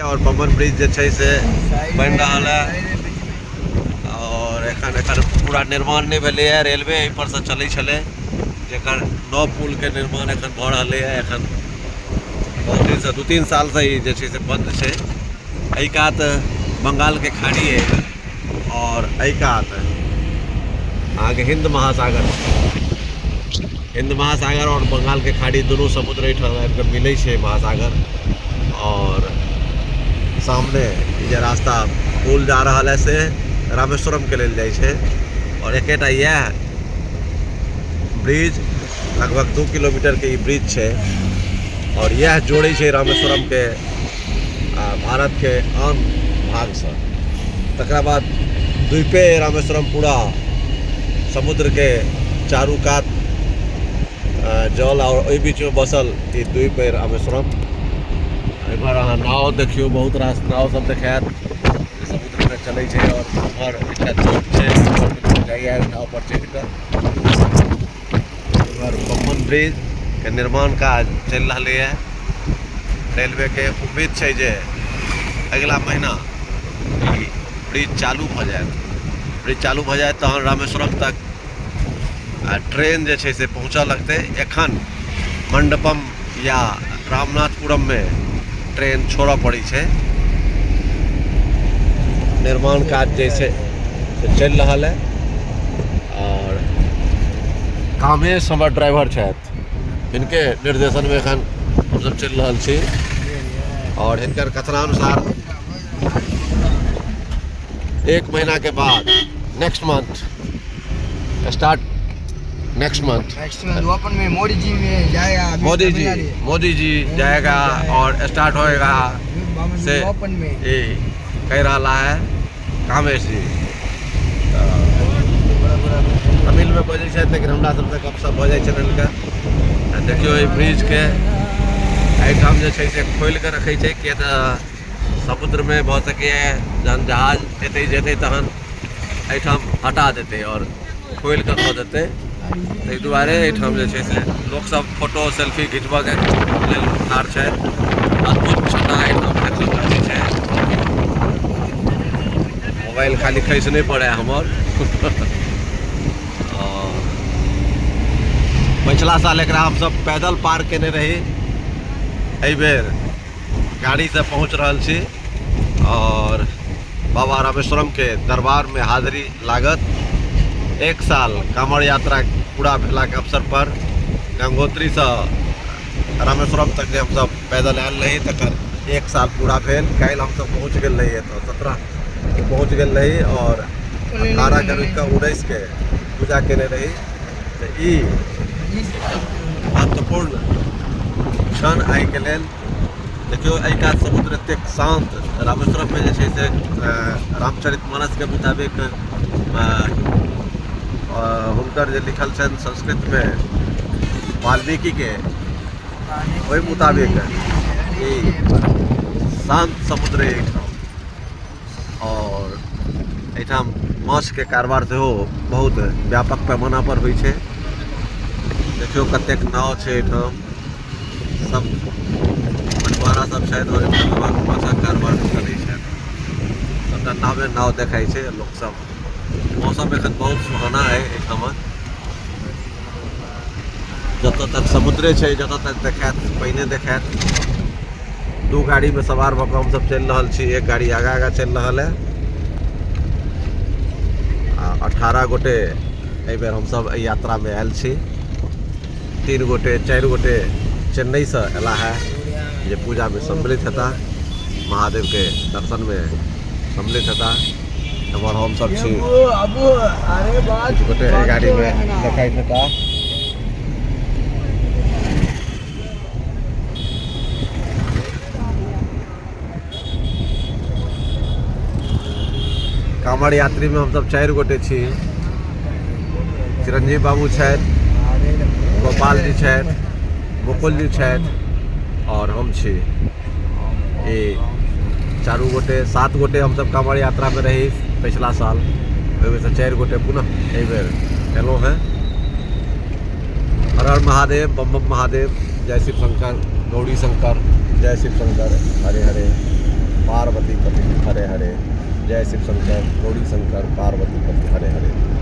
और पम्बन ब्रिज जे छै से बनि रहल है और एखन एखन पूरा निर्माण नहि भेलैए। रेलवे एहिपर सँ चलै छलै, जेकर नव पुलके निर्माण एखन भऽ रहलैए। एखन बहुत दिनसँ 2-3 सालसँ ई जे छै से बन्द छै। एहि कात बंगालके खाड़ी अछि और एहि कात अहाँके हिंद महासागर, हिंद महासागर और बंगालके खाड़ी दुनू समुद्र एहिठाम आबि कऽ मिलै छै महासागर। और सामने ई जे रास्ता पुल जा रहल है से रामेश्वरम के लेल जाइ छै। और एकेटा इएह ब्रिज लगभग 2 किलोमीटर के ई ब्रिज छै और इएह जोड़ै छै रामेश्वरम के भारत के आन भागसँ। तकरा बाद द्वीपे रामेश्वरम पूरा समुद्र के चारू कात जल और ओहि बीचमे बसल ई द्वीप अइ रामेश्वरम। एम्हर अहाँ नाव देखियौ, बहुत रास नाव सब देखायत जे समुद्रमे चलै छै। और उम्हर एकटा द्वीप छै, जाइए नाव पर चढ़ि कऽ। एम्हर पम्बन ब्रिज के निर्माण काज चलि रहलैए। रेलवे के उम्मीद छै जे अगिला महीना ई ब्रिज चालू भऽ जायत। ब्रिज चालू भऽ जायत तहन रामेश्वरम तक ट्रेन जे छै से पहुँचऽ लगतै। एखन मंडपम या रामनाथपुरम में ट्रेन छोड़ऽ पड़ै छै। निर्माण काज जे छै से चलि रहल है। और कामेश हमर ड्राइवर छथि, हिनके निर्देशन में एखन हमसब चलि रहल छी। और हिनकर कथनानुसार 1 महीना के बाद next month start, next month next month open में मोदी जी में जाएगा, अभी मोदी जी, तमिलनाडु। मोदी जी जाएगा और स्टार्ट होएगा से ओपन में ये कह रहा है कामेश जी। तमिल में बजै छथि, लेकिन हमरा सबसँ गपशप भऽ जाइ छनि हिनका। आ देखियौ एहि ब्रिज के एहिठाम जे छै से खोलि कऽ रखै छै, किया तऽ समुद्रमे भऽ सकैए जहन जहाज एतै जेतै तहन एहिठाम हटा देतै और खोलि कऽ दऽ देतै। ताहि दुआरे एहिठाम जे छै से लोकसब फोटो सेल्फी घिचबऽके लेल ठाढ़ छथि। अद्भुत छटा एहिठाम देखल जाइ छै। मोबाइल खाली खसि नहि पड़ै हमर। पछिला साल एकरा हमसब पैदल पार केने रही, एहिबेर गाड़ीसँ पहुँच रहल छी और बाबा रामेश्वरम के दरबार में हाजिरी लागत। 1 साल कांवड़ यात्रा पूरा भेलाके अवसर पर गंगोत्री से रामेश्वरम तक जे हमसब पैदल आयल रही तकर 1 साल पूरा भेल। काल्हि हमसब पहुँच गेल रही एतऽ, 17 के पहुँच गेल रही और 18 के रुकि कऽ 19 के पूजा केने रही। तऽ ई महत्वपूर्ण क्षण आइके लेल। देखियौ एहि कात समुद्र एतेक शान्त। रामेश्वरममे जे छै से रामचरितमानसके मुताबिक हुनकर जे लिखल छनि संस्कृतमे वाल्मीकिके, ओहि मुताबिक ई शान्त समुद्र एहिठाम। और एहिठाम माछके कारोबार सेहो बहुत व्यापक पैमाना पर होइ छै। देखियौ कतेक नाव छै एहिठाम, सब मछुआरा सब छथि और एहिठाम माछक कारोबार करै छथि। सबटा नावे नाव देखाइ छै लोक सब। मौसम एखन बहुत सुहाना है एहिठामक। जतऽ तक समुद्रे छै, जतऽ तक देखायत पानिए देखायत। 2 गाड़ी में सवार भऽ कऽ हमसब चलि रहल छी। एक गाड़ी आगाँ आगाँ चलि रहल है आ 18 गोटे एहिबेर हमसब एहि यात्रा में आयल छी। 3 गोटे 4 गोटे चेन्नई से अयला है जे पूजा में सम्मिलित हेता, महादेव के दर्शन में सम्मिलित हेता। एम्हर हमसब छी किछु गोटे एहि गाड़ी में देखाइत हेता। कांवड़ यात्री में हमसब 4 गोटे छी। चिरंजीव बाबू छथि, गोपाल जी छथि, मुकुल जी छथि और हम छी। ई 4 गोटे 7 गोटे हमसब कांवड़ यात्रा में रही पिछला साल, ओहिमे से 4 गोटे पुनः एहिबेर एलहुँ हेँ। हर हर महादेव, बम बम महादेव, जय शिव शंकर, गौरी शंकर, जय शिव शंकर, हरे हरे। हरे। जय शिव शंकर, गौरी शंकर, पार्वती पति, हरे हरे।